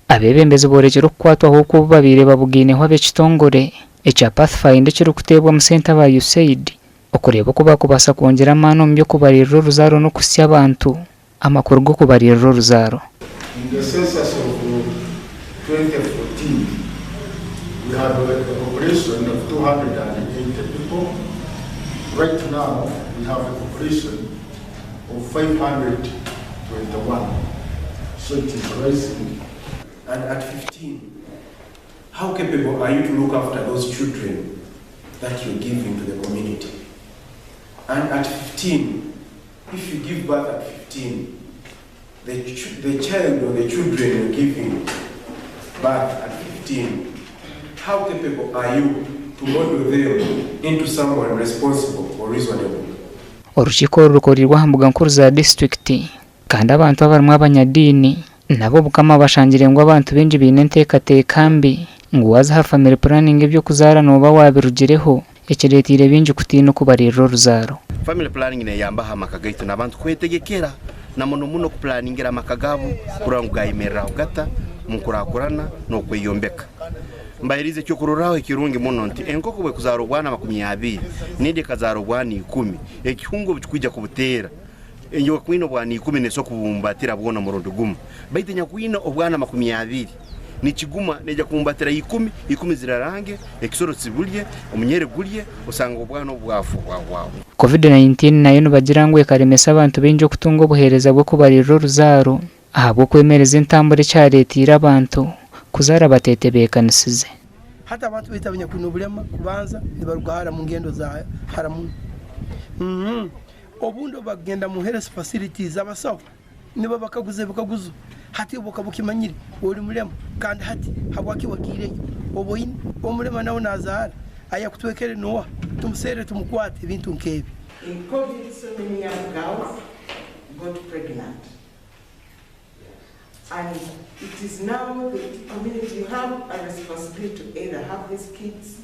Abeebembezi boorekire okukwatwaho oku obu babaire babugaineho ab'ekitongore ekya Pathfinder ekirikuteebwamu sente aba USAID okureeba oku baakubaasa kwongyera amaani omu by'okubariirira oruzaaro n'okuhitsya abantu amakuru g'okubariirira oruzaaro. In the census of 2014, we had a population of 280 people. Right now, we have a population of 521. So it is rising. And at 15, how capable are you to look after those children that you're giving to the community? And at 15, if you give birth at 15, the child or the children you're giving birth at 15, how capable are you to model them into someone responsible or reasonable? Orukiiko oru rukoreirwe aha mbuga nkuru za disiturikiti kandi abantu abarimu abanyadiini nabo Obukama bashangire ngu abantu baingi baine enteekateeka mbi ngu waaza aha family planning eby'okuzaara nooba waabirugireho ekireeteire baingi kutiina okubariirira oruzaaro. Family planning neyamba aha maka gaitu n'abantu kwetegekera na muno muno kupulaningira amaka gaabo kurora ngu gayemereraho gata omu nkurakurana n'okweyombeka. Mbahereize ekyokurorraho ekirungi muno nti enkoko bwekuzaara obwana 20 n'endi ekazaara obwana ikumi, ekihunga obu kikwija kubuteera, enyakwine obwana ikumi neesobora kubumbatira bwona omurundi gumu, baitu enyakwine obwana 20 nikiguma neija kubumbatira ikumi, ikumi zirarange, ekisoro kibulye, omunyere gulye, osanga obwana obu bwafa bwahwaho. Covid-19 nayo nibagira ngu ekaremesa abantu baingi okutunga obuheereza bw'okubariirira oruzaaro ahabw'okwemereza entambura ekyareeteire abantu kuzaara bateetebeekanisize. Hati abantu baitu abanyakwine obulema kubanza nibaruga hara mungendo za hara muno. Obundi obu bakugenda mu health facilities abasaho nibabakaguza ebikaguzo, hati obu okaba okimanyire ori mulema kandi hati habwaki wagiireyo? Obu oine omulema nawe nazaara ayakutwekere noha? Tumuserre tumukwate ebintu nkebi. In Covid so many young girls got pregnant and it is now the community you have a responsibility to either have these kids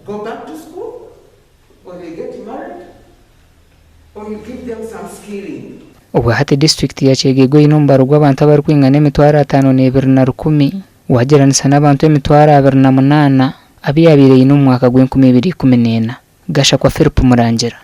go back to school or they get married or you give them some skilling. Obwa hati disiturikiti ya Kyegegwa eine omubaro gw'abantu abarikwingana 521,000 waagyeranisa n'abantu 28,000 abu yaabaire eine omu mwaka gw'enkumi ibiri ikumi n'ena. Gashakwa Philip Murangira.